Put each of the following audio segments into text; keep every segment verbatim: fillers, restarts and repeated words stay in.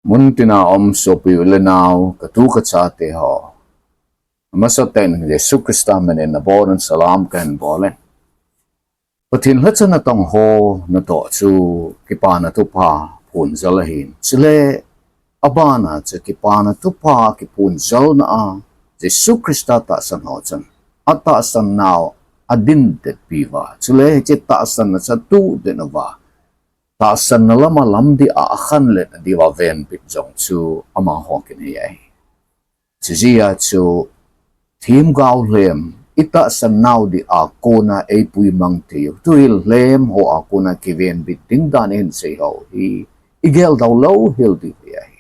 Muntina um sopi u le nau, katu kachate ho. Amasatah in Jesu Christa minin nabonun salam kahin bol e. Pathen lhacha natong ho natoh chu kipana thupha phonjal ahin. Chule abana chu kipana thupha kiphonjalna a Jesu Christa tahsan ho chun atahsan nau adin det piuva. Chule hiche tahsanna chu atuh det uva, tahsanna lama lamdih a akhanlet diuva venbit jong chu amaho kinei ahi. Chujeh a chu themgao lhem itahsan nau dih a kona eipui mang theiu, thuhil lhem ho a kona kivenbit ding dan ihin sei ho hi igel dau louhel diu ahi.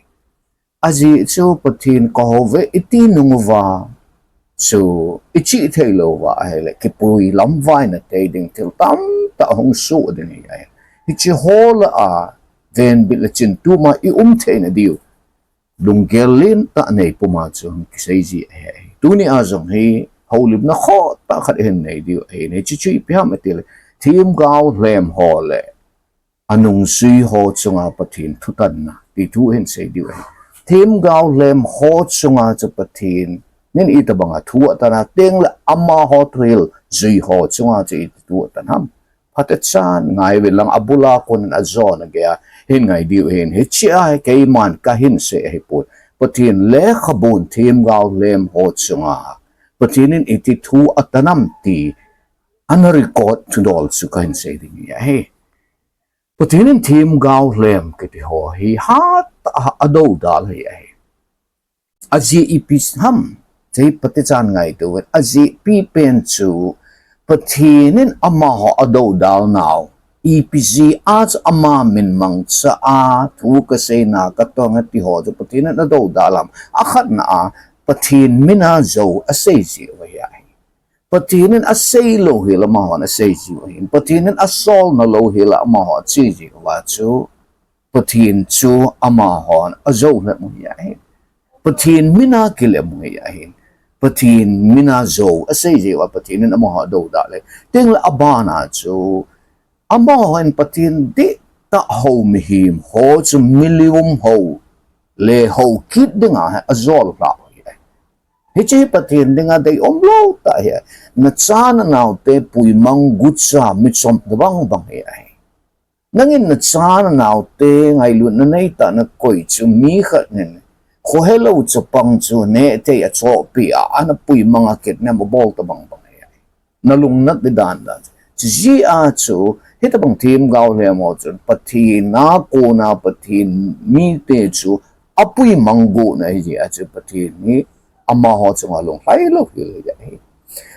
Ajeh chu Pathen kahouve iti nung uva chu ichih thei louva ahile kipui lamvai na thei ding thil tamtah hung soh ding ahi. Hiche ho lah a venbit le chintu ma ium theina diu lunggel lentah nei puma chu hung kisei ji ahi. Tuni a jong hi houlimna khohtah khat ihin nei diu ahi. Hiche chu ipi ham itile themgao lhem ho le anungjui ho chunga Pathen thutanna ti thu ihin sei diu ahi. Themgao lhem ho chunga chu Pathen in itobanga thu atan a, tengle amaho thuhil jui ho chunga chu iti thu atan ham. Phatechan ngai uvin lang, abula konin ajona geiya hin ngai diu ahin. Hichea hi keiman kahin sei ahipon, Pathen lekhabun themgao lhem ho chunga Pathen in iti thu atan ham ti ana record thudol chu kahin sei ding ahi. Pathen in themgao lhem kiti ho hi hatah a adoudal ahi. Ajeh ipi ham, hiche phatechan ngaito uvin. Ajeh pipen chu Pathen in amaho adoudal nau, ipi jeh a chu ama min mangcha a thu kaseina katonga ti ho chu Pathen in adoudal ham. Akhatna a Pathen mina jou asei jiu ahi. Pathen in asei louhel amahon asei jiu ahin. Pathen in asolna louhel a amaho ache jiuva chu Pathen chu amahon ajou lhep u ahi. Pathen mina kilhep u ahi. Pathen mina jou asei jiuva Pathen in amaho adoudal e. Tengle abana chu amahon Pathen dihtah ho mihem ho chu milium ho le hou kit dinga ajol lhah u ahi. Hiche hi Pathen dinga deium lou tah ahi. Nacha nanaote puimang gucha michom tobang bang hi ahi. Nangin nacha nanaote ngailutna neitah a nakoi chu mi khat in khohelou chapang chu nehthei achohpeh a, ana puimang a kidnap abol tobang bang hi ahi. Nalungnat ding dan dan. Chujeh a chu hitobang themgao lhem ho chun Pathen a kona Pathen mite chu apuimang got na ahijeh a chu Pathen hi amaho chunga lunglhai louhel ahi.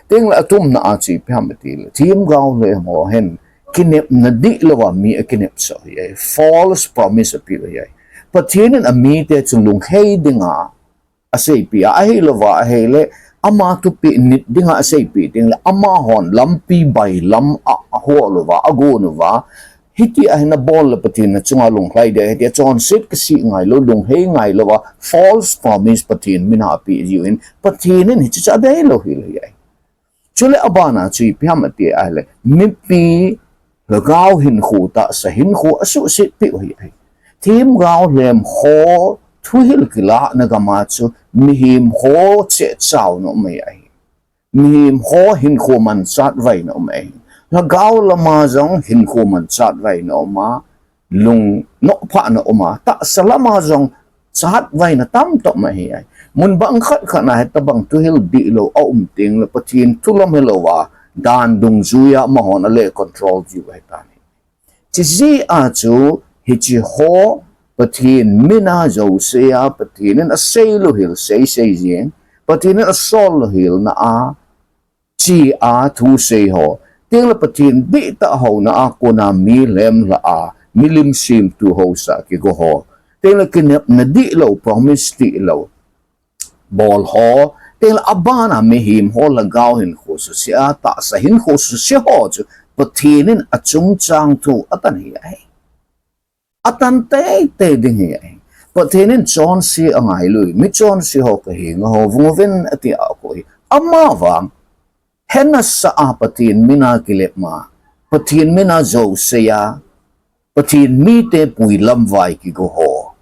Tengle athumna a chu ipi ham itile themgao lhem ho hin kinepna dihlouva mi akinepsah u ahi. False promise apeh u ahi. Pathen in amite chu lunghei dinga aseipeh a, ahilouva ahile ama thupeh nit dinga aseipeh tengle amahon lampi bailam a ahol uva, agon uva, hitia hi nabol le Pathen nachunga lunglhai ding ahi tia chonset kisih ngailou, lunghei ngailouva false promise Pathen mina apeh jiu hin Pathen in hiche chu adei louhel ahi. Chule abana chu ipi ham ati ahile mipi lhagao hinkho tahsa hinkho asuhsetpeh u ahi. Themgao lhem ho thuhil kilahna gama chu mihem ho chehchauna um ahi. Mihem ho hinkho manchah vaina um ahi. Lhagao lama jong hinkho manchah vaina um a, lung nopphahna um a, tahsa lama jong chat vaina tamtah um ahi. Mun bang khat khat na hitobang thuhil dihlou aum tengle Pathen thu lam hilouva dan dungjuia amahon ale control jiu ahitan ahi. Chujeh a chu hiche ho Pathen mina jousea, Pathen in asei louhel sei sei jing, Pathen in asol louhelna a che a thusei ho, tengle Pathen dihtah houna a kona mi lhemlha a milim semthu haosa kigo ho, tengle kinepna dihlou, promise dihlou bol ho, tengle abana mihem ho lhagao hinkho suse a, tahsa hinkho suse ho chu Pathen in achungchang thu atan hi ahi. Atan teitei ding hi ahi. Pathen in chonse angailui, mi chonse ho kahenga ho vunguvin ati a akou hi. Amavang, henasah a Pathen mina kilhep ma, Pathen mina jousea, Pathen mite puilamvai kigo ho,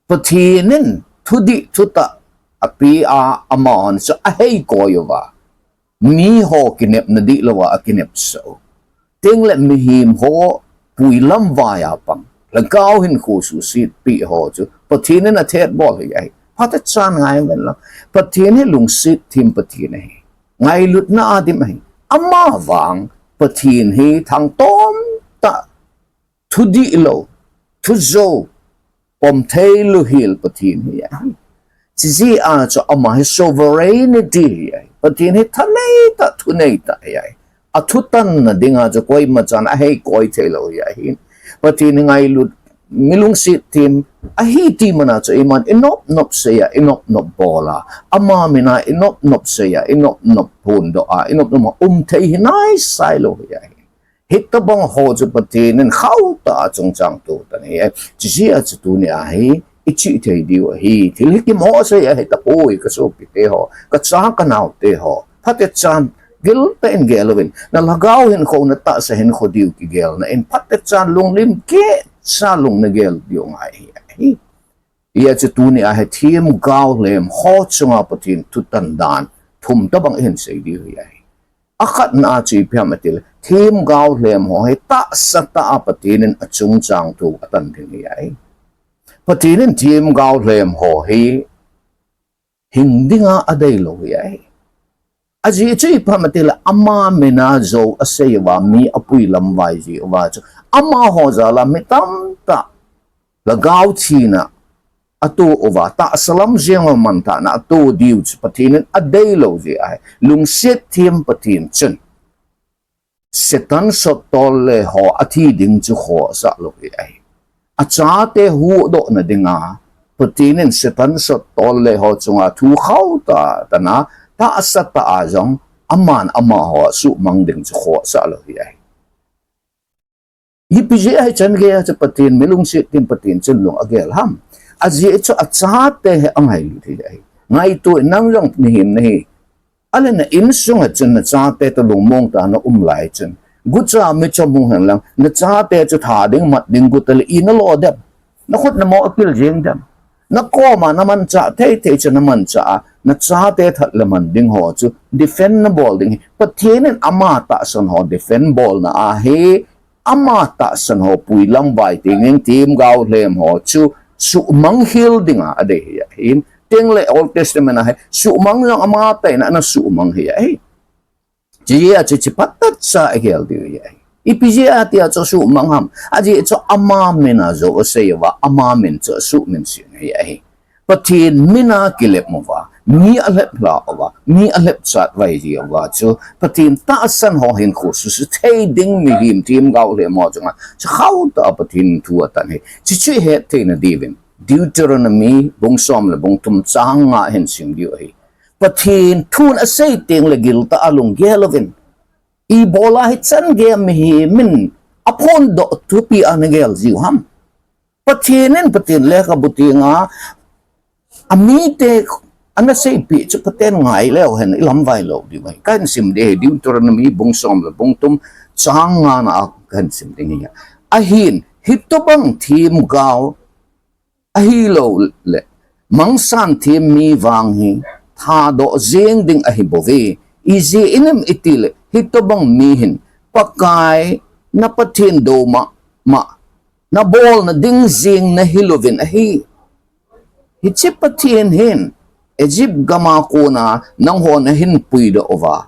Pathen in thudih thutah apeh a, amahon chu ahei koi uva, miho kinepna dihlou a akinepsah u. Tengle mihem ho puilam vai a pang, lhagao hinkho suhsetpi ho chu Pathen in athet bol hi ahi. Phatechan ngai ven lang. Pathen hi lungset them Pathen ahi. Ngailutna a dim ahi. Amavang Pathen hi thangtom tah, thudihlou, thujou, pom theilou hel Pathen hi ahi. Chijeh a chu ama hi sovereignty hi ahi. Pathen hi thanei tah, thunei tah hi ahi. Athutanna dinga chu koimachan ahei koi theilou hi ahi. Pathen hi ngailut, mi lungset them ahi ti mana chu iman inop nop seiya, inop nop bola, ama mina inop nop seiya, inop nop phondoh a, inop nop a um thei hi naisai lou hi ahi. Hitobang ho chu Pathen in khauh tah a chungchang to tan ahi. Chijeh a chu tunia hi ichih thei diu ahi. Thil hi kimoh sei ahi tapoi, kasopite ho, kacha kanaote ho. Phatechan giltah in gel uvin. Na lhagao hinkho, na tahsa hinkho diu kigelna in phatechan lunglim kisa lung nagel diu ngai ahi. Hijeh a chu tunia hi themgao lhem ho chunga Pathen thutan dan thum tobang ihin sei diu hi ahi. Akhatna a chu ipi ham itile, themgao lhem ho hi tahsa tah a Pathen in achungchang thu atan ding hi ahi. Pathen in themgao lhem ho hi hing dinga adeilou hi ahi. Ajeh chu ipi ham itile, ama mina jou asei uva, mi apuilam vai ji uva chu, amaho jal a mi tamtah lhagao thina ato uva, tahsa lam jeng uva manthahna ato diu chu Pathen in adeilou ji ahi. Lungset them Pathen chun Satan sottol le ho athi ding chu khohsah lou hi ahi. Achate huhdohna dinga Pathen in Satan sottol le ho chunga thu khauh tah a atan a, tahsa tah a jong aman amaho asuhmang ding chu khohsah lou hi ahi. Ipi jeh a hichan geiya chu Pathen, mi lungset them Pathen chun lung agel ham? Ajeh chu achate hi angailut hi ahi. Ngaito in, nang jong mihem nahi. Ahile na insunga chun nachate toh lungmong tah a naum lai chun, gucha michom hung hen lang, nachate chu tha ding mat ding guta le ina lo dem? Nakhut namo akil jeng dem? Nakoma namanchah thei thei chu namanchah a, nachate that le man ding ho chu defend nabol ding hi. Pathen in ama tahsan ho defend bolna a hi, ama tahsan ho puilam vai teng in themgao lhem ho chu suhmang hel dinga adei hi ahin. Tengle Old Testament a hi suhmang jong amatah in ana suhmang hi ahi. Chijeh a chu hiche phatechan igel diu hi ahi. Ipi jeh a tia chu asuhmang ham? Ajeh chu ama mina jou asei uva, ama min chu asuhminset hi ahi. Pathen mina kilep uva, mi alhep lha uva, mi alhep chat vai ji uva chu Pathen tahsan ho hinkho suhset thei ding mihem themgao lhem ho chunga chu khauh tah a Pathen thu atan hi. Chuchu ihet theina diuvin Deuteronomy bung som le bung thum chang nga hin sim diu ahi. Pathen thun asei tengle giltah a lunggel uvin. Ibola hichan geiya mihem in aphondoh thupi a nagel jiu ham? Pathen in Pathen lekhabu tenga amite ana seipeh chu phaten ngai leu hen ilamvai lou diu ahi. Kahin sim ding ahi, Deuteronomy bung som le bung thum chang nga na a kahin sim ding ahi. Ahin, hitobang themgao ahilouleh mangsan them mi vang hi thadoh jeng ding ahibouve. Ijeh inem itile hitobang mi hin Pakai na Pathen dou mama nabolna ding jeng nahilouvin ahi. Hiche Pathen hin Egypt gama kona nangho nahin puidoh uva,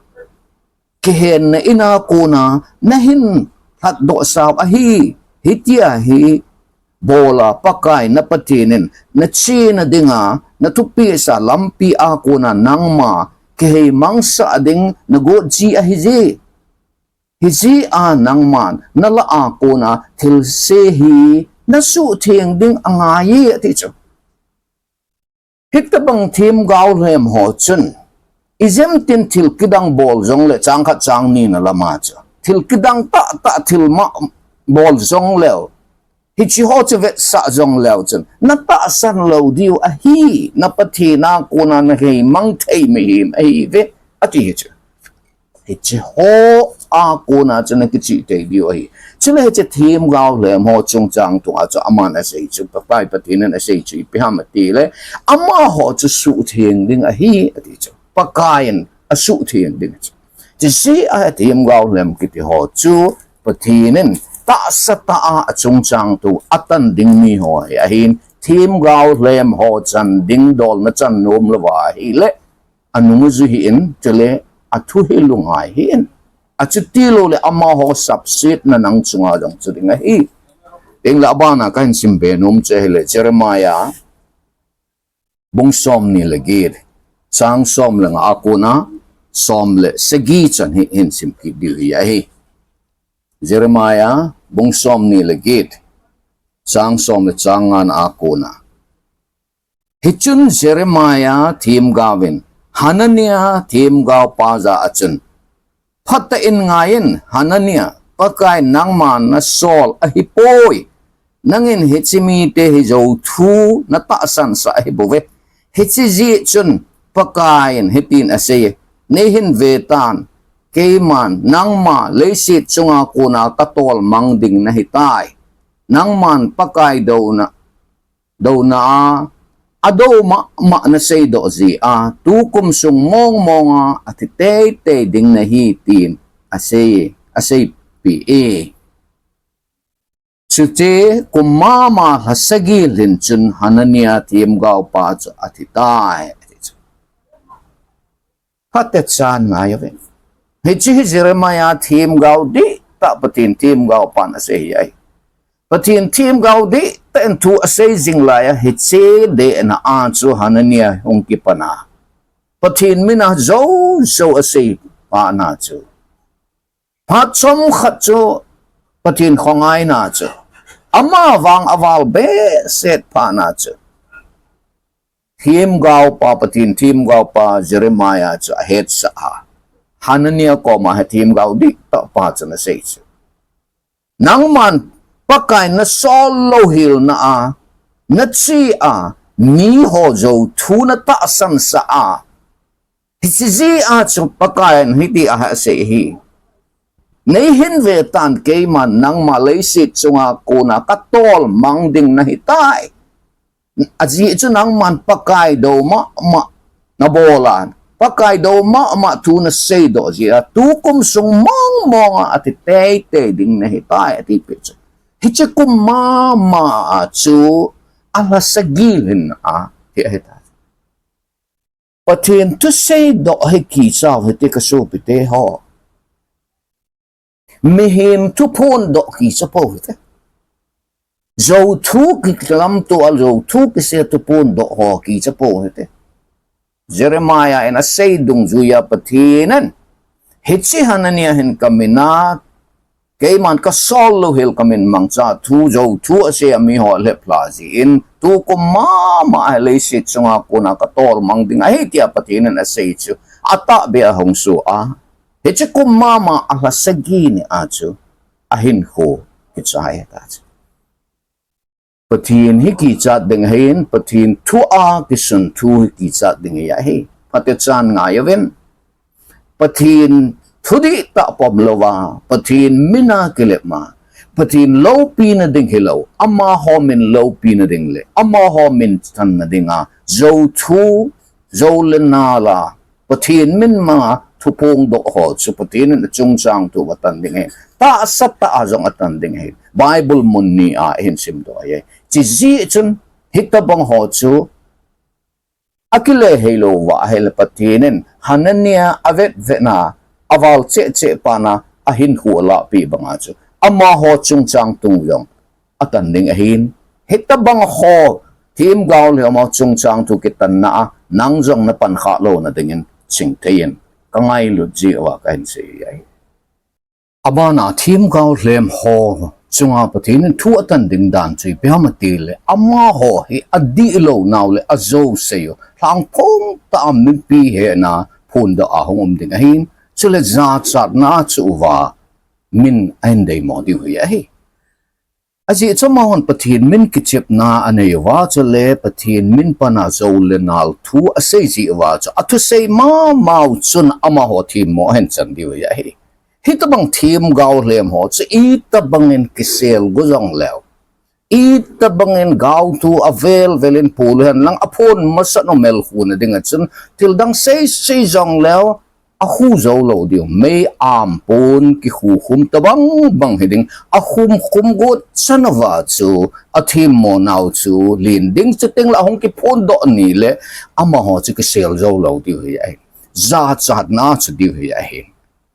kihenna ina kona nahin lhatdoh sau ahi. Hitia hi bola Pakai na Pathen in nachena dinga nathupeh sa lampi a kona nangma kiheimangsah ding nagot ji ahije. Hijeh a nangman nalah a kona thilse hi nasuhtheng ding angaiye ati chu. Hitobang themgao lhem ho chun, ijemtin thil kidang bol jongle, chang khat chang ni na lama chu, thil kidang tahtah thilmah bol jongleu, hiche ho chu vetsah jongleu chun, natahsan lou diu ahi, na Pathen a kona naheimang thei mihem ahiuve, ati hichu. Hiche ho a kona chu ana kichih tei diu ahi. Chule hiche themgao lhem ho chungchang tua chu aman asei chu, Pakai Pathen in asei chu ipi ham itile, amaho chu suhtheng ding ahi, ati chu. Pakaiyin asuhtheng ding chu. Chujeh a themgao lhem kiti ho chu Pathen in tahsa tah a achungchang tua atan ding miho hi ahin, themgao lhem ho chan ding dol na chan nom louva ahile, anung u jui hih in, chule athu hi lunghai hih in. Achuti louleh amaho sapsetna nang chunga jong chu ding ahi. Tengle abana kahin simbe nom chu ahile, Jeremiah bung somni le get, chang som le nga a kona som le sagi chan hi hin sim kit diu hi ahi. Jeremiah bung somni le get, chang som le chang nga na a kona. Hichun Jeremiah themgaovin Hananiah themgaopa jah a chun, Phatah in ngaiyin, Hananiah, Pakaiyin nangma nasol ahipoi. Nangin hiche mite hi jouthu natahsan sah ahibouve. Hiche jeh chun Pakaiyin hitin asei, Neihin vetan, keiman nangma leiset chunga kona katolmang ding nahitai. Nangman Pakai douna, douna a, adou mahmah naseidoh jeh a, tukum sung mong mong a athi teitei ding nahi, tin asei, aseipeh e. Chuche kum mama lha sagi lhin chun Hananiah themgaopa chu athitai, ati chu. Phatechan ngaiuvin. Hiche hi Jeremiah themgao dihtah, Pathen themgaopan asei ahi. Pathen themgao dihtah in thu asei jing laiya hiche dehna a chu Hananiah hung kipan a, Pathen mina jou jou asei phatna chu, phat chomkhat chu Pathen khongaina chu, ama vang aval behseh phatna chu, themgaopa, Pathen themgaopa Jeremiah chu ahetsah a, Hananiah koma hi themgao dihtahpa chun asei chu, Nangman Pakai nasol louhelna a, nache a, miho jouthu natahsan sah a, hiche jeh a chu Pakaiyin hiti ahi asei hi, Neihin vetan, keiman nangma leiset chunga kona katolmang ding nahitai. Ajeh chu nangman Pakai dou mahmah nabol a, Pakai dou mahmah thu naseidoh jeh a, tukum sung mong mong a athi teitei ding nahitai, atipeh chu. Hiche kum mama a chu alha sagi lhinna ahi, ahitai. Pathen thuseidoh hi kicha u hite kasopite ho. Mihem thuphondoh kicha pou hite. Jouthu kilamto a jouthu kisei thuphondoh ho kicha pou hite. Jeremiah in asei dungjuiya Pathen in, Hiche Hananiah hin kamin a, keiman kasol louhel kamin mangcha thu jouthu asei a miho alheplha jeh in, tukum mama a leiset chunga kona katolmang ding ahi, tia Pathen in asei chu atahbeh a ahung soh a, hiche kum mama a lha sagi ni a chu ahinkho kichai ta chu. Pathen hi kichat ding ahin, Pathen thu a kisun thu hi kichat ding ahi. Phatechan ngaiuvin. Pathen thu dihtah pom louva, Pathen min a kilep ma, Pathen loupina ding hilou, amaho min loupina ding le amaho min channa dinga jouthu, jou le nal a Pathen min manga thuphongdoh ho chu Pathen in achungchang tua atan ding ahi. Tahsa tah a jong atan ding ahi. Bible mun ni a ihin simdoh ahi. Chujeh chun hitobang ho chu akile hei louva ahile Pathen in Hananiah avetvetna, aval cheh cheh phatna, ahinkho alahpeh banga chu amaho chungchang tua jong atan ding ahin. Hitobang ho themgao lhem ho chungchang thu kitanna a nang jong napan khah louna dingin chingthei in kangailut jeh uva kahin sei ahi. Abana themgao lhem ho chunga Pathen in thu atan ding dan chu ipi ham itile, amaho hi adihlou nau le ajouse u lhangphong tah a mipi hena phondoh a hung um ding ahin, chule jachatna a chu uva min ahin deimo diu hi ahi. Ajeh chu amahon Pathen min kichepna anei uva, chule Pathen min pana jou le nal thu asei jeh uva chu athusei mama u chun amaho themmo ahin chan diu hi ahi. Hitabang themgao lhem ho chu itabangin kisel go jongleu, itabangin gaothu avel velin pol hen lang aphon masat u melkhu na ding a chun thildang seisei jongleu akhu jou lou diu. Mei am pon kikhu khum tabang bang hiding, akhum khum got chan uva chu athemmo nau chu len ding, chuteng le ahung kiphondoh ni le amaho chu kisel jou lou diu hi ahi. Jachatna chu diu hi ahi.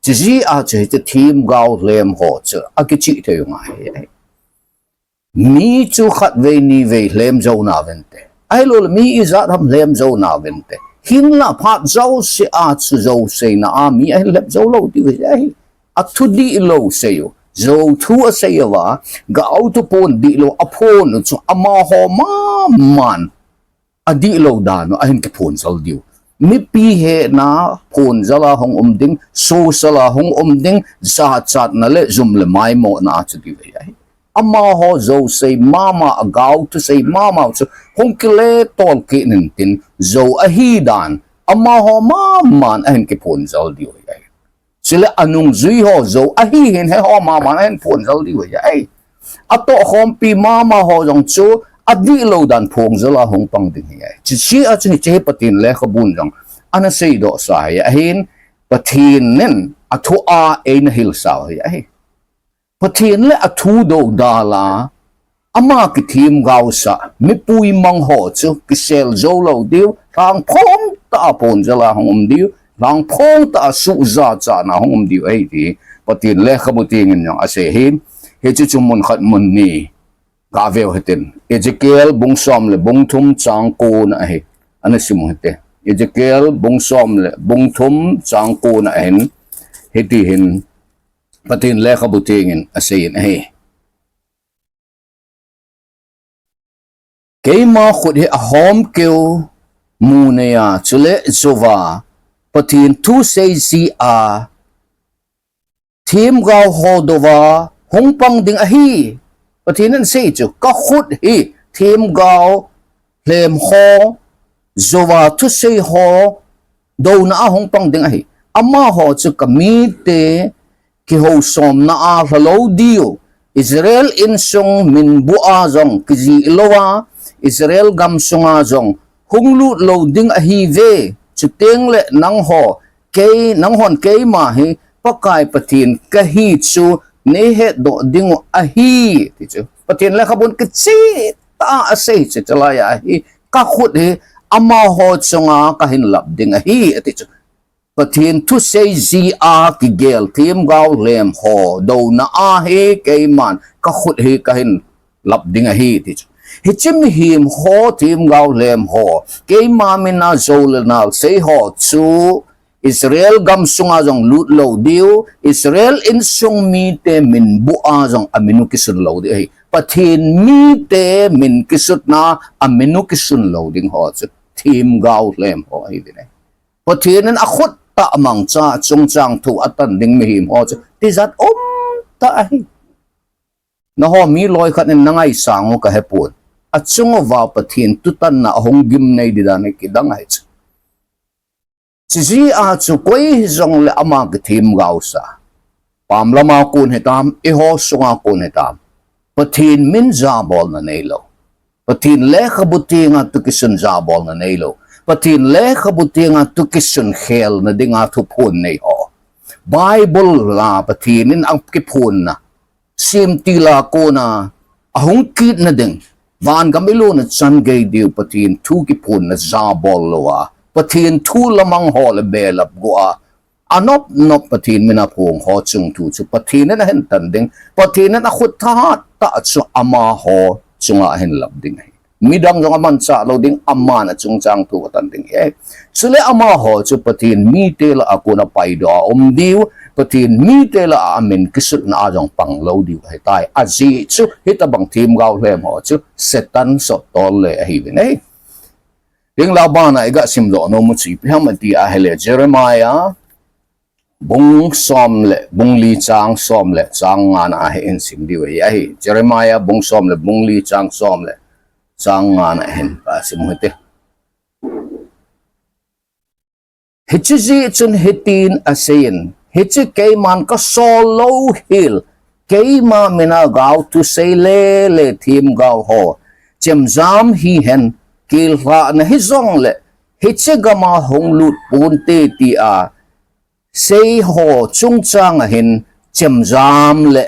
Chujeh a chu hiche themgao lhem ho chu akichih thei u ngai hi ahi. Mi chu khatvei nivei lhem jou nauvinte. Ahilouleh mi ijat ham lhem jou nauvinte. Hinla phat jouse a chu jou seina a mi ahin lhep jou lou diu hi ahi. Athu dihlou sei u, jou thu asei uva, gaothu pon dihlou aphon u chu amaho maman adihlou dan u ahin kiphon jal diu. Mipi hena phon jal a hung um ding, social a hung um ding, jachatna le jum le maimona a chu diu hi ahi. Amaho jou sei mama, agaothu sei mama chu hung kile tol kit intin, jou ahi dan amaho maman ahin kiphon jal diu hi ahi. Chule anungjui ho jou ahi hin heiho maman ahin phon jal diu hi ahi. Atohkhompi mama ho jong chu adihlou dan phong jal a hung pang ding hi ahi. Chujeh a chu hiche Pathen lekhabun jong ana seidoh sa hi ahin, Pathen in athu a eina hilsau hi ahi. Pathen le athu doudal a ama kithemgaosah mipui mang ho chu kisel jou lou diu, lhangphong tah a phon jal a hung um diu, lhangphong tah a suh jachatna hung um diu ahi ti Pathen lekhabu tengin jong asei ahin, hiche chu mun khat mun ni gaveu hitin. Ezekiel bung som le bung thum chang ko na ahi. Ana sim u hite. Ezekiel bung som le bung thum chang ko na ahin, hiti hin Pathen lekhabu tengin aseiyin ahi. Keima khut hi ahomkeu mu neiya, chule jouva Pathen thu sei jia themgao ho douva hung pang ding ahi. Pathen in asei chu, kakhut hi themgao lhem ho, jouva thusei ho douna a hung pang ding ahi. Amaho chu kamite kihousomna a lha lou diu, Israel insung minbu a jong kijih louva, Israel gamsunga jong hung lut lou ding ahiuve. Chutengle nangho, kei, nanghon keima hi Pakai Pathen kahi chu neihetdoh dingu ahi, ti chu Pathen lekhabun kichehtah a asei chu, chulai a hi kakhut hi amaho chunga kahin lap ding ahi, ati chu. Pathen thusei jia kigel themgao lhem ho douna a hi keiman kakhut hi kahin lap ding ahi, ti chu. Hiche mihem ho, themgao lhem ho, keima mina jou le nal sei ho chu Israel gamsunga jong lut lou diu, Israel insung mite minbu a jong aminu kisun lou diu ahi. Pathen mite min kisutna aminu kisun lou ding ho chu themgao lhem ho ahiuvin ahi. Pathen in akhut tah mangcha chungchang thu atan ding mihem ho chu tijat umtah ahi. Nangho mi loikhat in nangaisang u kahepon. Achunguva Pathen thutanna ahung gimnei ding dan hi kidang ahi chu. Chujeh a chu koi hijongle ama kithemgaosah, pam lama kon hitam, eiho sunga kon hitam, Pathen min jabolna neilou, Pathen lekhabu tenga thu kisun jabolna neilou, Pathen lekhabu tenga thu kisun khelna dinga thuphon nei ho, Bible a Pathen in akiphonna, semtil a kona ahung kitna ding, vangam ilutna chan gei diu Pathen thu kiphonna jabol louva, Pathen thu lamang ho le belap go a, anop nop Pathen mina phong ho chung thu chu Pathen in ahin tan ding, Pathen in akhut thahat tah chu amaho chunga ahin lap ding ahi. Midang jong amanchah lou ding, aman achungchang thu atan ding ahi. Chule amaho chu Pathen mite lah a kona paidoh a um diu, Pathen mite lah a amin kisutna a jong pang lou diu ahitai. Ajeh chu hitabang themgao lhem ho chu Satan sottol le ahiuvin ahi. Hinlah abana iga simdoh nom u chu ipi ham ati ahile Jeremiah bung som le bung li chang som le chang nga na ahin sim diu ahi. Jeremiah bung som le bung li chang som le chang nga na ahin kasim u hite. Hiche jeh chun hitin aseiyin, Hiche keiman kasol louhel, keima mina gaothu sei lele themgao ho chemjam hihen, kilhahna hijongle hiche gama hung lut ponte tia sei ho chungchang ahin chemjam le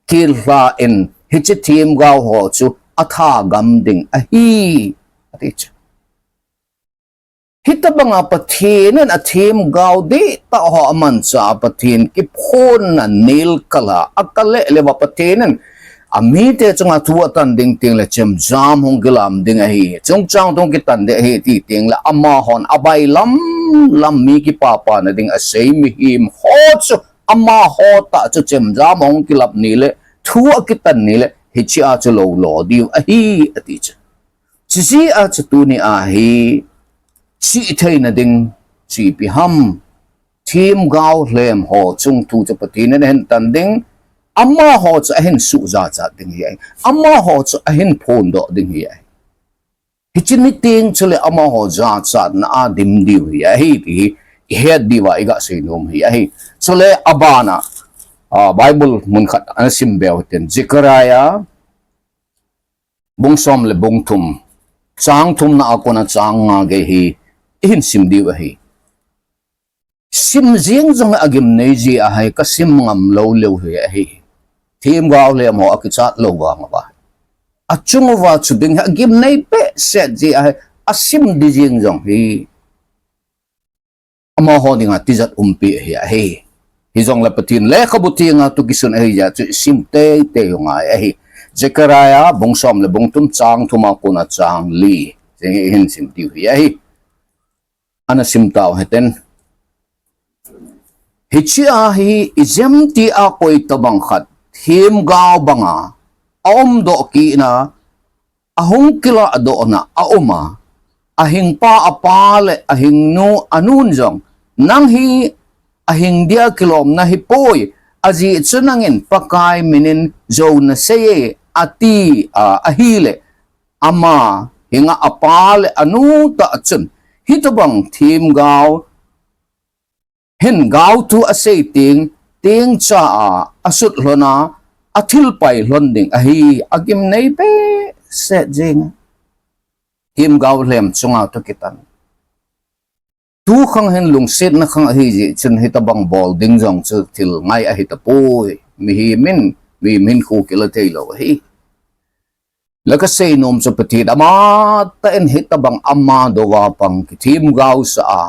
kilhah in hiche themgao ho chu athagam ding ahi, ati chu. Hitabanga Pathen in athemgao dihtah ho amanchah a Pathen kiphonna nelkal a akal leh leh uva Pathen in amite chunga thu atan ding tengle chemjam hung kilam ding ahi. Chungchang thu hung kitan ding ahi ti tengle amahon abailam lam mi kipapana ding asei mihem ho chu amaho tah chu chemjam hung kilap nile thu akitan nile hichea chu lou lo diu ahi ati chu. Chijeh a chu tuni a hi chihtheina ding chu ipi ham, themgao lhem ho chung thu chu Pathen in ahin tan ding, amaho chu ahin suhjachat ding hi ahi. Amaho chu ahin phondoh ding hi ahi. Hiche ni teng chule amaho jachatna a dim diu hi ahi ti hi ihet diuva iga seinom hi ahi. Chule abana, a, Bible mun khat ana simbe u hitin, Zechariah bung som le bung thum, chang thumna a kona chang nga gei hi ihin sim diu ahi. Sim jeng jong agimnei ji ahi, kasim ngam lou leu hi ahi. Themgao lhem ho akichat lou vang uva, achung uva chu ding hi agimnei behseh ji ahi, asim di jeng jong hi amaho dinga tijat umpi ahi ahi. Hijongle Pathen lekhabu thenga thu kisun ahi jeh a chu isim teitei u ngai ahi. Zechariah bung som le bung thum chang thum a kona chang li, jeng hi ihin sim diu hi ahi. Ana sim tau hiten. Hichea hi ijemtia koitabang khat themgao banga aumdoh kitna, ahung kilahdohna auma, ahingpa apa le ahingnu anun jong, nang hi ahing dia kilom nahipoi, ajeh chu nangin Pakai minin jou nasei e, ati a, ahile, ama hinga apa le anu tah chun hitobang themgao hin gaothu asei teng, tengcha a asut lhon a, athilpai lhon ding ahi, agimnei behseh jeng. Themgao lhem chunga thu kitan. Tukhang hin lungsetna khang ahijeh chun hitobang bol ding jong chu thil ngai ahitapoi. Mihem in, mihem hinkho kila theilou ahi. Le kaseinom chu Pathen amatah in hitobang ama douva pang kithemgaosah a,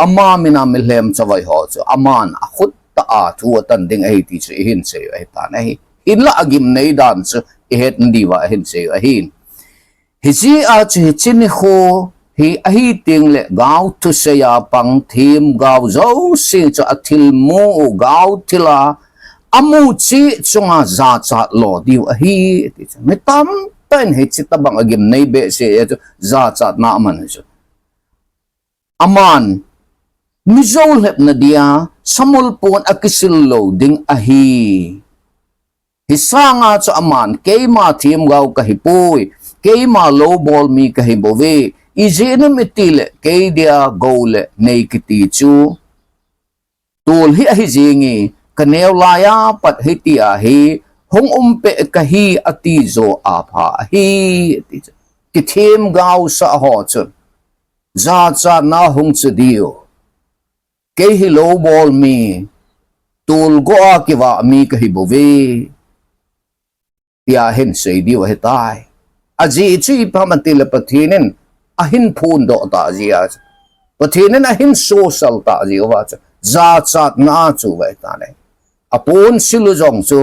ama mina milhem chavai ho chu aman akhut tah a thu atan ding ahi ti chu ihin sei u ahitan ahi. Hinla agimnei dan chu ihet diuva ahin sei u ahin. Hijeh a chu hiche nikho hi ahi tengle gaothu seiya pang themgao jouse chu athilmu u gaothil a amu cheh chunga jachat lo diu ahi, ati chu. Mi tamtah in hiche tobang agimnei behseh a chu jachatna aman chu. Aman mi jou lhepna dia samul pon akisil lou ding ahi. Hisanga chu aman keima themgao kahipoi, keima loubol mi kahibouve, ijeh inem itile kei dia gou le nei kiti chu tol hi ahi jenge, kaneo laiya pat hitia hi hung umpeh kahi ati jo apha ahi, ati chu. Kithemgaosah ho chun jachatna hung chu diu. Kei hi loubol mi, tolgo a kivah mi kahibouve, tia ahin sei diu ahitai. Ajeh chu ipi ham itile Pathen in ahin phondoh tah jeh a chu, Pathen in ahin sosal tah jeh uva chu jachatna chu ahitan ahi. Aponsil u jong chu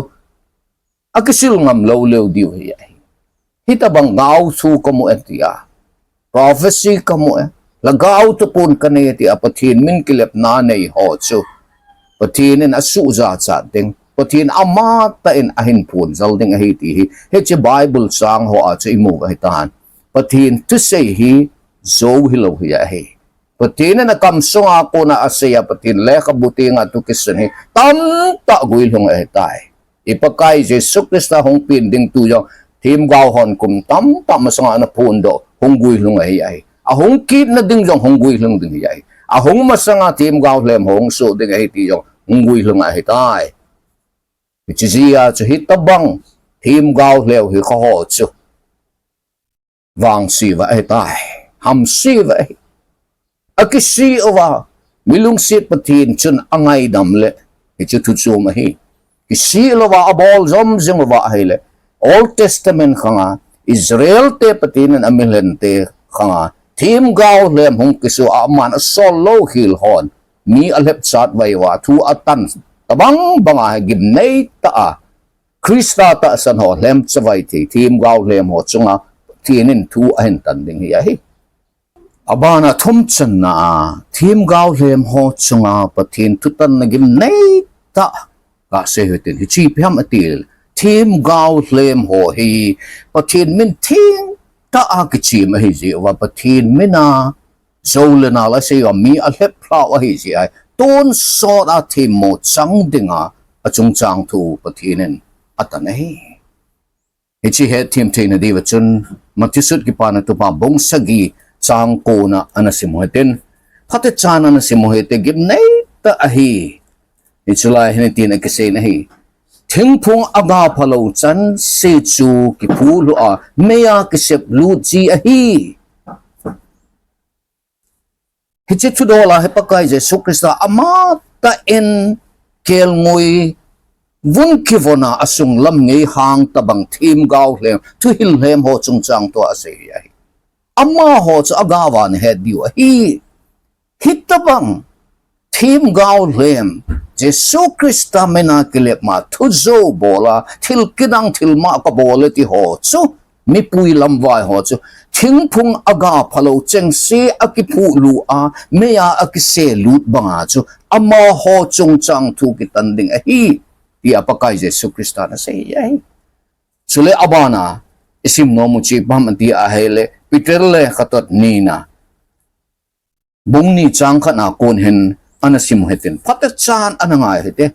akisil ngam lou leu diu hi ahi. Hitobang gaothu kamu e tia, prophecy kamu e, lhagao thupon kanei e tia Pathen min kilepna nei ho chu Pathen in asuh jachat ding, Pathen amatah in ahin phonjal ding ahi ti hi hiche Bible chang hoa chu imu u ahitan. Pathen thusei hi jou hilou hi ahi. Pathen in akam sunga kona aseiya Pathen lekhabu tenga thu kisun hi tamtah guilhung ahitai. I Pakai Jesu Christa hung pen ding thu jong themgao hon kum tamtah masanga ana phondoh hung guilhung ahi ahi. Ahung kitna ding jong hung guilhung ding hi ahi. Ahung masanga themgao lhem hung soh ding ahi ti jong hung guilhung ahitai. Hiche jeh a chu hitabang themgao lheh hi kho ho chu vangse uva ahitai, hamse uva ahi. Akisih uva, mi lungset Pathen chun angaidam le, hichu thuchom ahi. Kisih louva abol jom jing uva ahile, Old Testament khanga, Israel te Pathen in amilhen te khanga, themgao lhem hung kiso a aman asol lou khel hon, mi alhep chat vai uva, thu atan, tabang banga hi gimnei tah a, Christa tahsan ho lhem chavai thei, themgao lhem ho chunga, Pathen in thu ahin tan ding hi ahi. Abana thum channa a, themgao lhem ho chunga Pathen thutanna gimnei tah kasei u hitin, hiche ipi ham itile, themgao lhem ho hi Pathen min theng tah a kichem ahi jeh uva, Pathen min a jou le nal asei uva mi alhep lhau ahi jeh a, tonsot a themmo chang dinga achungchang thu Pathen in atan ahi. Hiche hetthem theina diuva chun, Matthew sut Kipana Thupha bung sagi chang kona ana sim u hitin, phatechan ana sim u hite, gimnei tah ahi. Hichu lai hin hitin akisei ahi. Thingphung aga phalou chanse chu kiphuh lhu a, meiya kisep lut ji ahi. Hiche thudol a hi Pakai Jesu Christa amatah in kelngoi vun kivon a asung lam ngei hang tabang themgao lhem, thuhil lhem ho chungchang thu asei ahi. Amaho chu agava nahet diu ahi. Hitabang themgao lhem, Jesu Christa min a kilep ma, thu jou bol a, thil kidang thil ma kabol e ti ho chu, mipui lamvai ho chu, thingphung aga phalou chengse akiphuh lhu a, meiya akisep lut banga chu, amaho chungchang thu kitan ding ahi, tia Pakai Jesu Christa in asei ahi. Chule abana, isim nom u chu ipi ham iti ahile, Peter lekhathot nina, bung ni chang khatna kon hin ana sim u hitin, phatechan ana ngai u hite.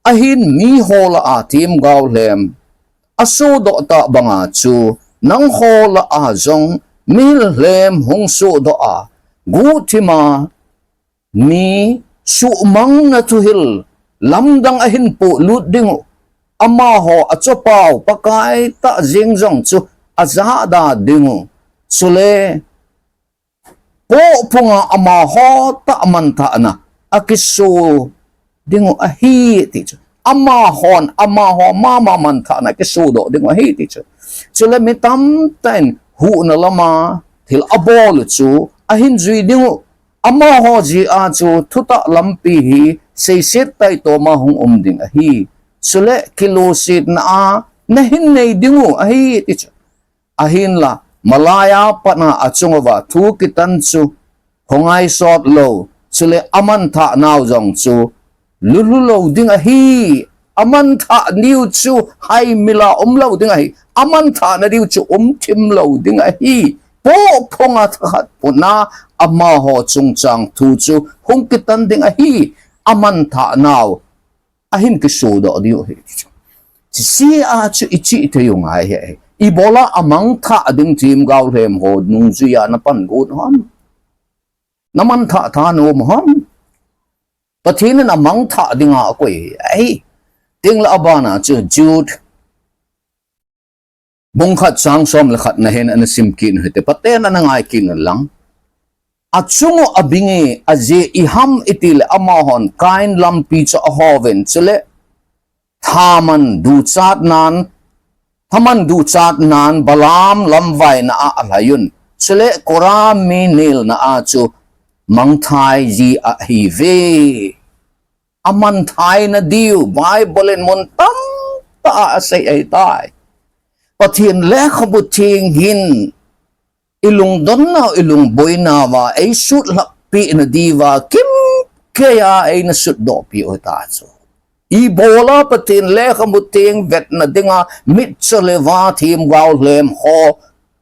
Ahin miho lah a themgao lhem asodoh tah banga chu nangho lah a jong mihil lhem hung sodoh a, guhthima mi suhmangna thuhil lamdang ahin polut dingu, amaho achopau Pakai tah jeng jong chu ajahda dingu, chule pohphunga amaho tah manthahna akiso dingu ahi ti chu. Amahon, amaho mama manthahna akisodoh dingu ahi ti chu. Chule mi tamtah in huhna lama thil abol u chu ahin jui dingu. Amaho jeh a chu thutah lampi hi seiset taitoma hung um ding ahi. Chule kilosetna a nahin nei dingu ahi ti chu. Ahinla, malaiya patna achunguva thu kitan chu, khongai sot lou, chule amanthah nau jong chu, lulhu lou ding ahi, amanthah niu chu, haimila um lou ding ahi, amanthah nadiu chu, um thim lou ding ahi, pohphunga thakhat puna, amaho chungchang thu chu, hung kitan ding ahi, amanthah nau, ahin kisodoh diu ahi. Hiche a chu ichihthei u ngai ahi. Ibola amangthah ding themgao lhem ho nungjuiya napan got u ham? Namanthah tha nom u ham? Pathen in amangthah dinga akoi ahi. Tengle abana chu Jude bung khat chang som le khatna hin ana sim kit u hite, phaten ana ngai kit u lang. Achungu abinge, ajeh ipi ham itile amahon Kain lampi chu ahouvin, chule thaman duchatnan, thaman duchatnan Balaam lamvaina a alhaiyun, chule Korah mi nelna a chu mangthai ji ahiuve. Amangthai nadiu, Bible in mun tamtah a asei ahitai. Pathen lekhabu theng hin, ilungdonnau, ilungboinauva, eisutlhahpeh nadiuva, kimkeiya eina sutdohpeh u hita chu. Ibola Pathen lekhabu theng vetna dinga, mitcho le va themgao lhem ho,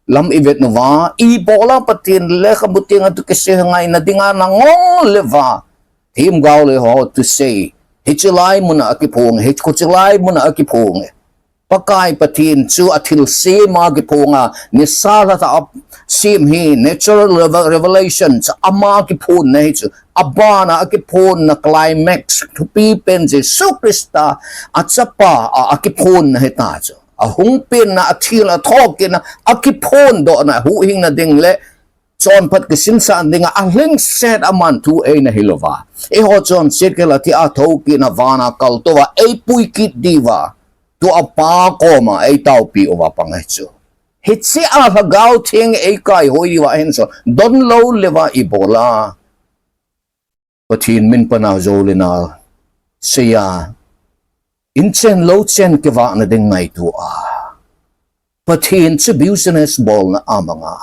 lam ivet uva, ibola Pathen lekhabu theng a thu kisei ngaina dinga nangong le va, themgao lhem ho thusei, hiche lai muna akiphong, hiche lai muna akiphong. Pakai Pathen chu athilsema kiphonga, nisa lhatah a sem hi natural reve-, revelation chu ama kiphonna hi chu, abana akiphonna climax thupi pen Jesu Christa a chapa a, akiphonna hi ta chu. Ahung penna, athina, athokitna, akiphondohna, huhhingna ding le chonphat kisinsah dinga alhingset aman thu eina hilouva, eiho chonset kila thi a thokitna vana kaltouva eipui kit diuva, tua Pa koma eitaopi uva pang ahi chu. Hichea Lhagao Theng eikaihoi diuva ahin chu, donlou leuva ibola Pathen min pana jou le nal, seiya, inchen louchen kivahna ding ngaito a, Pathen chu business bolna a manga,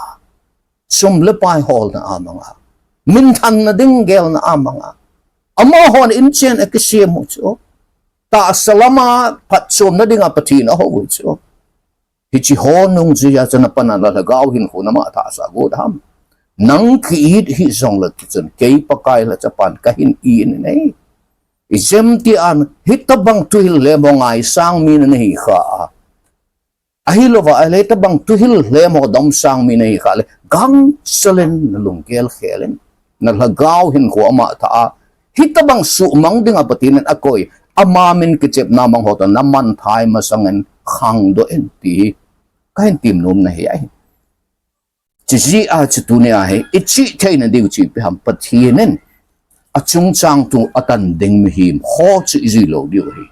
sum le pai holna a manga, minthanna ding gelna a manga, amahon inchen akisem u chu, tahsa lama phatchomna dinga Pathen ahou u chu. Hiche ho nungjuiya chu na pana la Lhagao hinkho nama thahsah got ham? Nang ki-it hih jongle tichun, kei Pakai lhachapan kahin it in ahi. Ijemtia hitobang thuhil lhem ho ngaisang mi nahi kha a, ahilouva ahile hitobang thuhil lhem ho domsang mi nahi kha le, gangchel in nalunggel khel in, na Lhagao hinkho ama thah a, hitobang suhmang dinga Pathen in akoi, ama min kichepna mang ho toh namanthai masangin khangdoh in ti hi kahin temnom nahi ahi. Chujeh a chu tunia hi ichihtheina diu chu ipi ham? Pathen in achungchang thu atan ding mihem ho chu ijui lou diu ahi.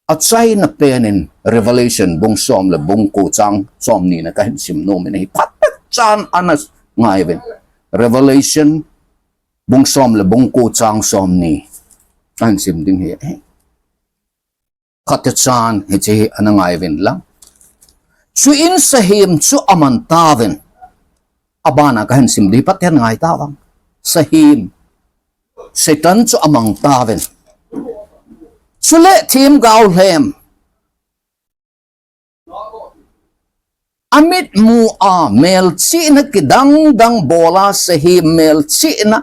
Achaina pen in Revelation bung som le bung ko chang somni na kahin simnom in ahi. Phatechan ana ngaiuvin. Revelation bung som le bung ko chang somni kahin sim ding ahi. Phatechan hiche hi ana ngaiuvin lang. Chuin sahem chu aman tauvin. Abana kahin sim ding, phaten ngai tauvin. Sahem, Satan chu amang tauvin. Chule themgao lhem, amitmu a melchihna kidang dang bola, sahem melchihna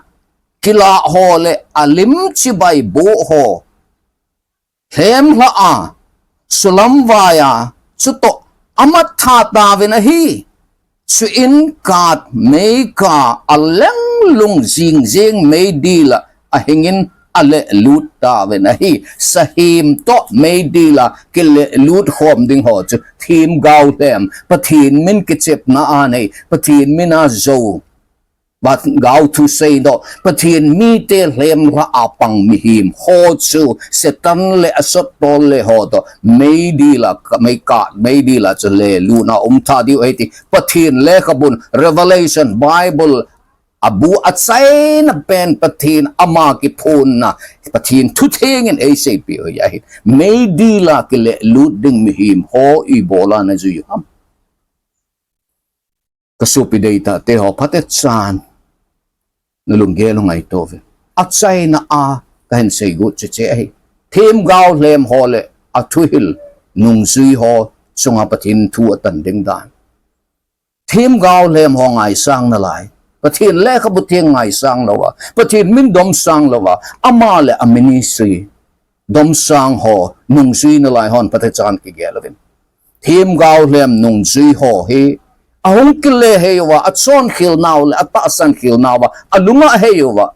kilah ho le alim chibai boh ho lhemlha a, sulamvai a, chutoh amat tha tauvin ahi. Chuin kat meikah a lenglung jingjing meidil a ahingin alehlut tauvin ahi. Sahem toh meidil a kilehlut khom ding ho chu themgao lhem, Pathen min kichepna a nei, Pathen min a jou, Pathen gao thusei doh, Pathen mite lhemlha a pang mihem ho chu Satan le asottol le ho toh meidil a, meikah, meidil a chu lelutna um tha diu ahi ti Pathen lekhabun, Revelation, Bible, abu achaina pen Pathen ama kiphonna, Pathen thutheng in eiseipeh u ahi. Meidil a kilehlut ding mihem ho ibola najui u ham? Ka sopi deitah te ho, phatechan nalunggel u ngaito uvin. Achaina a kahin seigot chu hiche ahi. Themgao lhem ho le athuhil nungjui ho chunga Pathen thu atan ding dan. Themgao lhem ho ngaisang nalai, Pathen lekhabu theng ngaisang louva, Pathen min domsang louva, ama le a ministry domsang ho nungjui nalai hon phatechan kigel uvin. Themgao lhem nungjui ho hi ahung kile hei uva, achonkhel nau le atahsan khel nauva, alunga hei uva,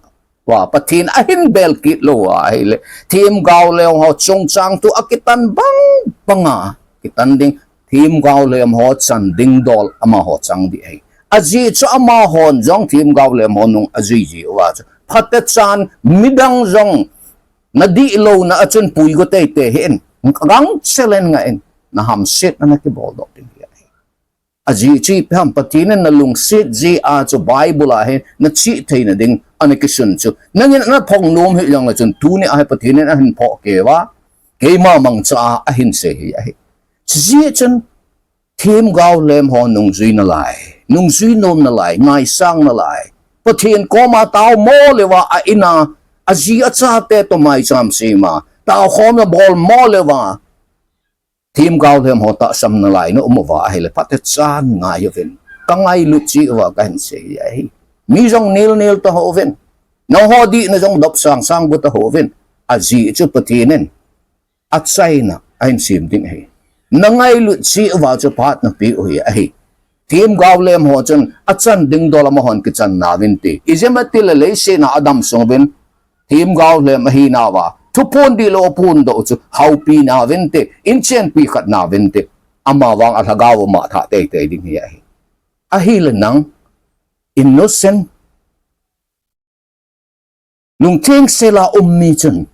Pathen ahin bel kit lou uva ahile, themgao lhem ho chungchang thu akitan bang banga kitan ding, themgao lhem ho chan ding dol amaho chang ding ahi. Ajeh chu amahon jong themgao lhem ho nung ajui ji uva chu, phatechan midang jong nadihlouna a chun puigo teitei hih in, gangchel in ngah in, nahamsetna nakibol doh ding ahi. Ajeh chu ipi ham? Pathen in nalungset jeh a chu Bible a hin nachihtheina ding ana kisun chu, nangin naphong nom hih jongle chun, tunia hi Pathen in ahin phoh kei uva, keima mangcha a ahin sei hi ahi. Chujeh chun themgao lhem ho nungjui nalai, nungjui nom nalai, ngaisang nalai, Pathen koma taomo leuva a-in a, aji achate toh maicham sema taokhomna bolmo leuva, themgao lhem ho tahsan nalai na um uva ahile, phatechan ngai uvin. Kangailut cheh uva kahin sei ahi. Mi jong nelnel tauvin, nangho dihna jong dopsang sang got tauvin. Ajeh chu Pathen in achaina ahin sem ding ahi. Nangailut cheh uva chu phat napeh u hi ahi. Themgao lhem ho chun achan ding dol amahon kichan nauvinte. Ijeh inem itile leiset a adam sung uvin themgao lhem ahinauva thuphon dih lou phondoh chu haopi nauvinte, inchenpi khat nauvinte. Amavang a lhagao ama thah teitei ding hi ahi. Ahile nang innocent, lungtheng sela um mi chun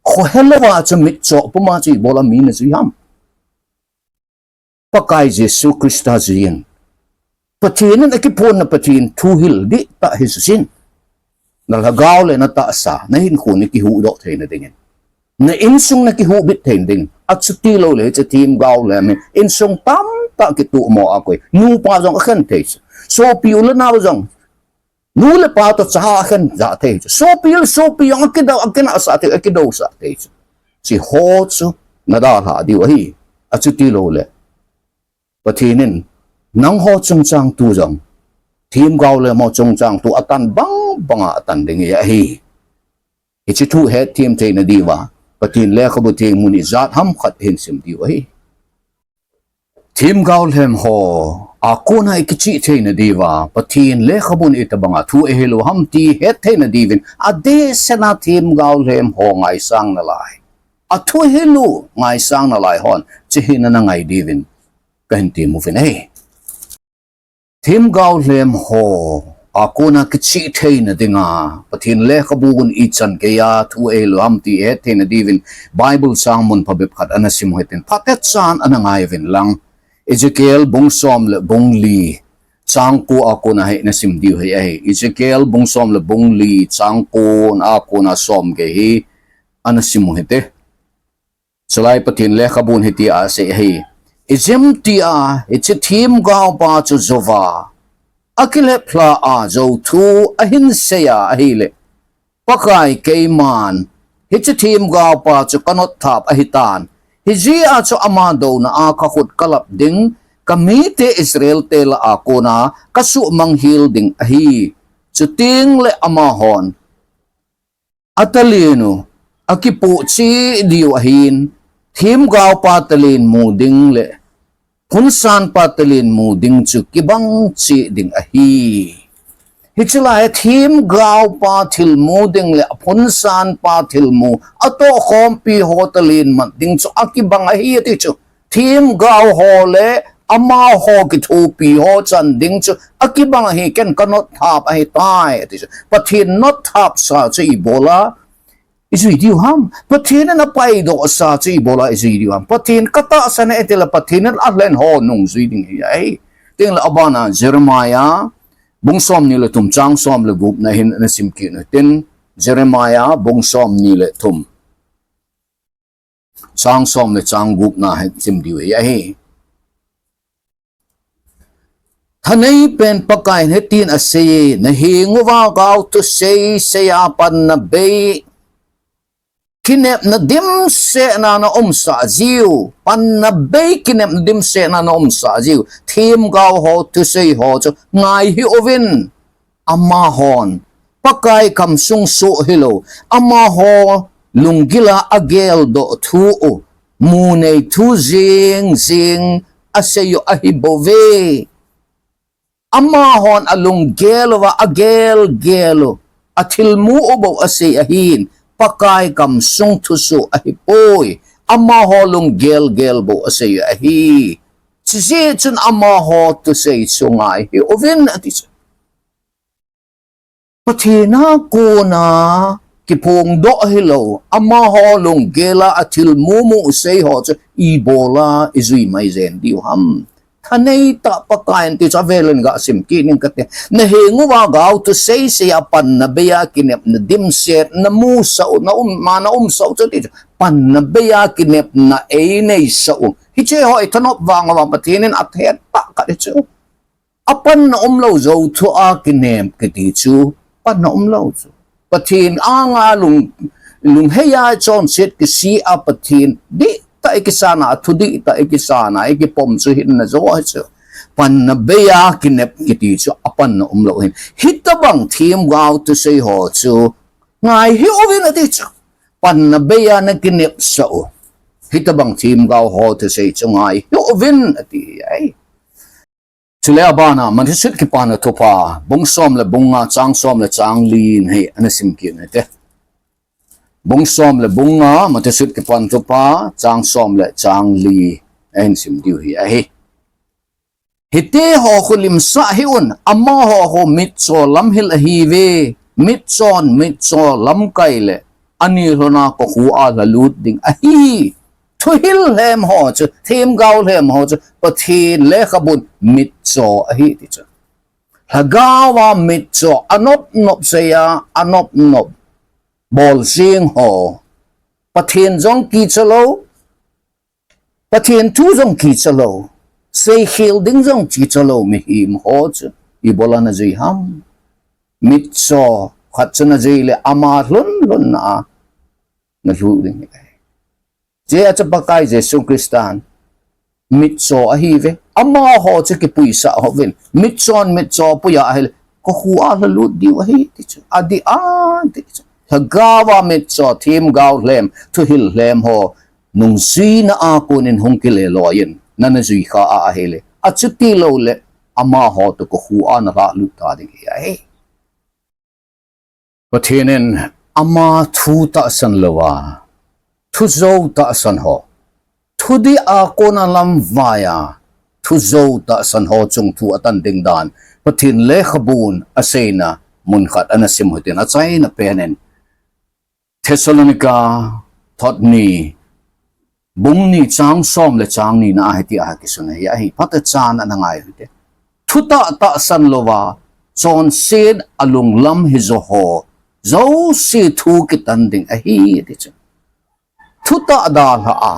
khohelouva chu mitcho puma chu ibola mi najui ham? Pakai Jesu Christa juiyin, Pathen in akiphonna Pathen thuhil dihtah hi juiyin, nalhagao le natahsa, nahinkho nakihuhdoh theina dingin, na insung nakihuhbit theina dingin. Achuti loule hiche themgao lhem hi insung tamtah kitohmo a koi, nupa jong akhen thei chu, sopi u le nao jong, nu le pa toh cha akhen jah thei chu, sopi le sopi jong akidou, akinahsah thei, akidousah thei chu. Hicheho chu nadalhah diu ahi. Achuti loule Pathen in nangho chungchang tu jong, themgao lhem ho chungchang tu atan bang banga atan ding hi ahi. Hiche thu hetthem theina diuva Pathen lekhabu theng mun ijat ham khat hin sim diu ahi. Themgao lhem ho a kona ikichih theina diuva Pathen lekhabun itobanga thu eihil u ham ti het theina diuvin adehset a themgao lhem ho ngaisang nalai, athuhil u ngaisang nalai hon hiche hi ana ngai diuvin kahin temuvin ahi. Themgao lhem ho a kona kichih theina dinga Pathen lekhabun ichan geiya thu eihil u ham ti het theina diuvin Bible chang mun phabep khat ana sim u hitin, phatechan ana ngai uvin lang. Ezekiel bung som le bung li chang ko a kona hi ana sim diu hi ahi. Ezekiel bung som le bung li chang ko a kona som gei hi ana sim u hite. Chulai Pathen lekhabun hitia asei ahi. Ijeh inem tia hiche themgaopa chu jouva akileplhah a jou thu ahin seiya ahile, Pakai keiman hiche themgaopa chu kanotthap ahitan, hijeh a chu ama douna a kakhut kalap ding, kamite Israelte lah a kona kasuhmang hel ding ahi. Chutengle amahon atalen u akipoh cheh diu ahin, themgaopa talen mu ding le phunsanpa talen mu ding chu kibang cheh ding ahi. Hiche lai a themgaopa thilmu ding le aphunsanpa thilmu, atohkhompi ho talen mat ding chu akibang ahi ati chu. Themgao ho le amaho kithopi ho chan ding chu akibang ahi, ken kanotthap ahitai ati chu. Pathen notthapsa chu ibola ijui diu ham? Pathen in apaidohsa chu ibola ijui diu ham? Pathen katahsan e itile Pathen in alhen ho nungjui ding hi ahi. Chutengle abana Jeremiah bung somni le thum chang som le gupna hin ana sim kit u hitin, Jeremiah bung somni le thum chang som le chang gupna hin sim diu hi ahi. Thaneipen Pakaiyin hitin aseiye, nahenguva gao thusei seiya panna bei kinepna dimsetna naumsah jiu, panna bei kinepna dimsetna naumsah jiu, themgao ho thusei ho chu ngai hih uvin. Amahon Pakai kamsung soh hilou, amaho lunggila ageldoh thu u munei thu jing jing asei u ahibouve. Amahon alunggel uva agelgel u, athilmu u bou asei ahin, Pakai kamsung thusoh ahipoi. Amaho lunggelgel bou asei u ahi. Chujeh chun amaho thusei chu ngai hih uvin ati chu. Pathen a kona kiphongdoh hilou, amaho lunggel a athilmu mu sei ho chu ibola ijui maijen diu ham? Thaneitah Pakaiyin ti chu avelin gasim kit ning kate. Nahenguva gao thusei seiya panna beiya kinepna dimsetna musah u, naum, ma naumsah u chu ti chu. Panna beiya kinepna eineisah u, hiche ho ithanop vang uva Pathen in athet tah khat hi chu. Apanna umlou, jou thua kinep kiti chu panna umlou chu. Pathen anga lung, lungheiya chonset kisih a Pathen dihtah ikisana, athu dihtah ikisana, ikipom chu hinna jo ahi chu. Panna beiya kinep kiti chu apanna umlou hin. Hitobang themgao thusei ho chu ngai hih uvin ati chu. Panna beiya nakinepsah u, hitobang themgao ho thusei chu ngai hih uvin ati ahi. Chule abana, Matthew sut Kipana Thupha, bung som le bung nga, chang som le chang li na hi ana sim kit u hite. Bung som le bung nga, Matthew sut Kipana Thupha, chang som le chang li, ahin sim diu hi ahi. Hiti ho khu limsah hih un, amaho khu mitcho lamhil ahiuve, mitchon mitcho lamkai le, ani lhona kokhuh a lhalut ding ahi. Thuhil lhem ho chu, themgao lhem ho chu, Pathen lekhabun mitcho ahi ti chu. Lhagao a mitcho, anop nop seiya, anop nop bol jing ho. Pathen jong kicha lou, Pathen thu jong kicha lou, seikhel ding jong kicha lou mihem ho chu, ibola najui ham? Mitcho khat chu najui le ama lhun lhun na a nalhu ding ahi. Hijeh a chu Pakai Jesu Christan mitcho ahiuve. Amaho chu kipuisah hih uvin. Mitchon mitcho puiya ahile, kokhuh a lhalut diu ahi ti chu. Adih a ti chu. Lhagao a mitcho, themgao lhem, thuhil lhem ho nungjuina a konin hung kile loi in, nana jui kha a ahile, achuti lou le, amaho toh kokhuh a nalhalut ta ding hi ahi. Pathen in ama thu tahsan louva, thu jou tahsan ho, thudih a kona lamvaiya thu jou tahsan ho chungthu atan ding dan Pathen lekhabun aseina mun khat ana sim u hitin, achaina pen in Thessalonica thot ni, bung ni chang som le chang ni na a hiti a kisun ahi, ahi, phatechan ana ngai u hite. Thutah tahsan louva, chonset alunglam hijo ho, jouse thu kitan ding ahi, ti chu. Thutah dalha a,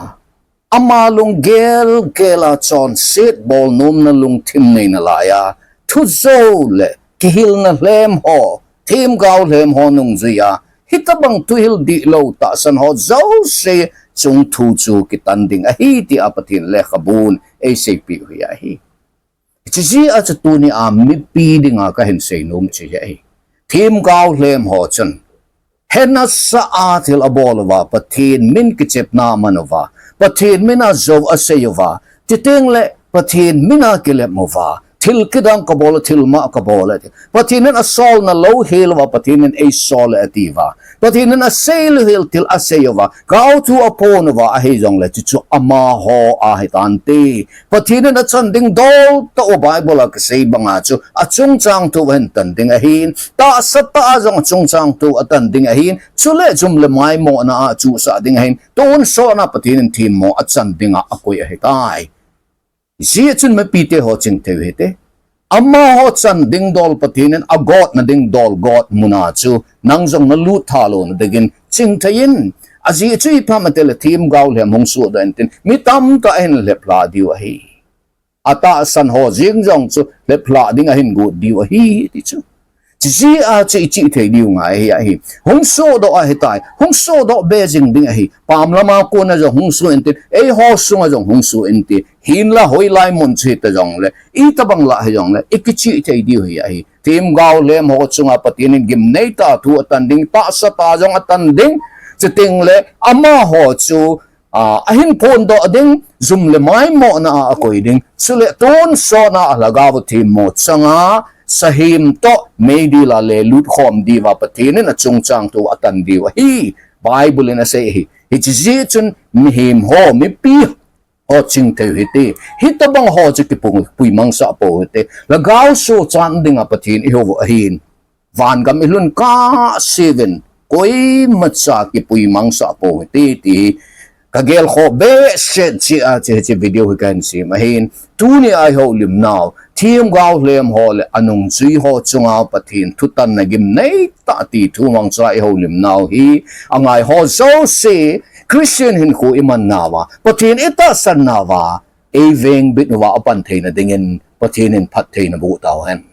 ama lunggel gel a chonset bolnomna lungthim nei nalaiya, thu jou le kihilna lhem ho, themgao lhem ho nungjui a, hitabang thuhil dihlou tahsan ho jouse chungthu chu kitan ding ahi tia Pathen lekhabun eiseipeh u hi ahi. Hiche jeh a chu tuni a mipi dinga kahin seinom chu hi ahi. Themgao lhem ho chun, hena sa a thil abol uva, Pathen min kichepna aman uva, Pathen min a jou asei uva, chuteng le Pathen min a kilep uva, thil kidang kabol, thilmah kabol e ti. Pathen in asolna louhel uva, Pathen in eisol e ati uva. Pathen in asei louhel thil asei uva, gaothu aphon uva, ahi jongle chuchu amaho ahi tante. Pathen in achan ding dol tah u Bible a kisei banga chu achungchang thu ahin tan ding ahin, tahsa tah a jong achungchang thu atan ding ahin, chule jum le maimona a achuhsah ding ahin, tonsot a Pathen in themmo achan dinga akoi ahitai. Hijeh chun mipite ho chingthei u hite. Amaho chan ding dol Pathen in agotna ding dol got muna chu nang jong nalut tha louna dingin chingthei in. Ajeh chu ipi ham itile themgao lhem hung sohdoh intin, mi tamtah ahin lheplhah diu ahi. Atahsan ho jeng jong chu lheplhah ding ahin got diu ahi ti chu. Hiche jeh a chu ichihthei diu ngai ahi, ahi. Hung sohdoh ahitai, hung sohdoh be jing ding ahi. Pam lama kona jong hung soh intin, eiho sunga jong hung soh intin. Hinla hoilai mun chu hita jongle, itobang lah hijongle, ikichihthei diu hi ahi. Themgao lhem ho chunga Pathen in gimnei tah thu atan ding, tahsa tah jong atan ding. Chuteng le amaho chu a, ahin phondoh ding, jum le maimona a akoi ding. Chule tonsot a alhagao themmo changa, sahem toh meidil a lelut khom diuva Pathen in achungchang thu atan diu ahi. Bible in asei ahi. Hiche jeh chun mihem ho, mipi ho chingthei u hite. Hitobang ho chu kipui, puimangsah pou hite. Lhagao sochat dinga Pathen ihou u ahin. Vangam ilhun kahseuvin, koimacha kipuimangsah pou hite ti kagelkhoh behseh jeh a hiche, hiche video hi kahin sem ahin. Tuni a ihoulimnau, themgao lhem ho le anungjui ho chunga Pathen thutanna gimnei tah ti thu mangcha ihoulimnau hi, angai ho jouse, Christian hinkho iman nauva, Pathen itahsan nauva, eivengbit uva apan theina dingin Pathen in phattheina boh tauhen.